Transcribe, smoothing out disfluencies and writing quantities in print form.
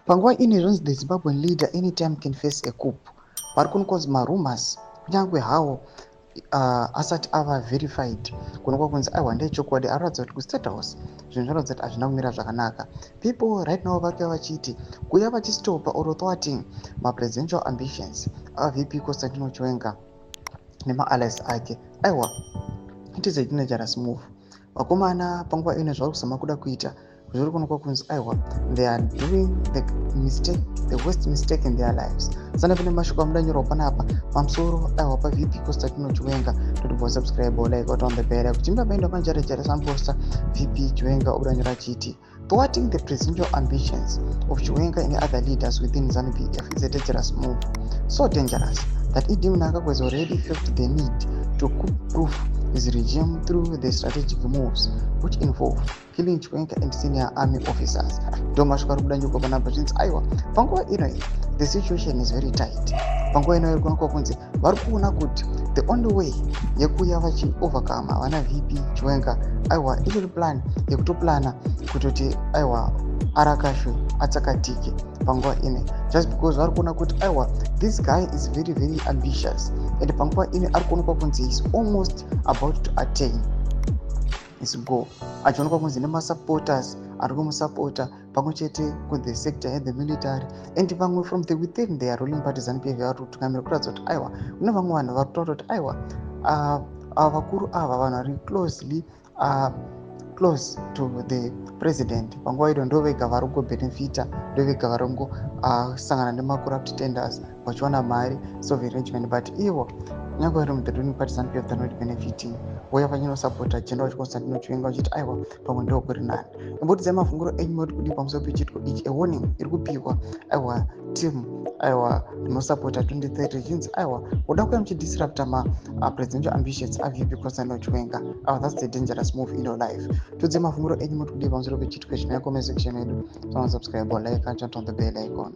Panguva ino zvinonzi the Zimbabwean leader anytime can face a coup. Pari kunonzi marumors, kunyange hawo asati ava verified, kunokwa kunzi aiwa, ndechokwadi, aratidza kuti kuState House zvinhu zvinoratidza kuti hazvina kumira zvakanaka. People right now vari kuya vachiti kuya vachistopa or thwarting mapresidential ambitions aVP Constantino Chiwenga nemaallies ake, aiwa, it is a dangerous move. Vakomana panguva ino zvavari kuzama kuda kuita zviri kuonekwa kunzi aiwa, they are doing the mistake, the worst mistake in their lives. Sana pane mashoko amudanyorwa panapa pamusoro aiwa paVP Constantino Chiwenga. Totibva subscribe, like, on the bell kuchimba maenda manjarejare samposta VP Chiwenga obudanyora achiti thwarting the presidential ambitions of Chiwenga and other leaders within ZANU-PF is a dangerous move, so dangerous that ED Mnangagwa has already felt the need to proof his regime through the strategic moves which involve killing Chiwenga and senior army officers. Ndo mashoko ari kubuda nyuko panapa, zvinzi aiwa, panguva ino the situation is very tight. Panguva ino iri kuonekwa kunzi vari kuona kuti the only way yekuuya vachiovercome vana VP Chiwenga, aiwa, itori plan yekutoplana kutoti aiwa, arakashwe, atsakatike panguva ino, just because vari kuona kuti aiwa, this guy is very very ambitious and panguva ino ari kuonekwa kunzi is almost about to attain his goal, achionekwa kunzi nemasupporters ari kumusapota pamwe chete kuthe sector yethe military and vamwe from the within their ruling party ZANU-PF vari kutungamira, kuratidza kuti aiwa, kune vamwe vanhu vari kutaura kuti aiwa, ava vakuru ava, vanhu vari closely close to the president panguva ino, ndo vega vari kungobhenefita, ndo vega vari kungosangana nemacorrupt tenders vachiwana mari, sovereign arrangement, but ivo kunyange vari muthe ruling party ZANU-PF, they're not benefiting. Vouya vachinosapota General Constantino Chiwenga vachiti aiwa, pamwe ndo kuri nani. Imbotidzai mafungiro enyu moti kudii pamusoro pechitiko ichi? A warning iri kupiwa aiwa team aiwa rinosapota 2030, ichinzi aiwa, kuda kuya muchidisrupta mapresidential ambitions aVP Constantino Chiwenga, aiwa, that's the dangerous move in your life. Tiudzai mafungiro enyu moti kudii pamusoro pechitiko ichi? Comment section yedu, subscribe, like and turn on the bell icon.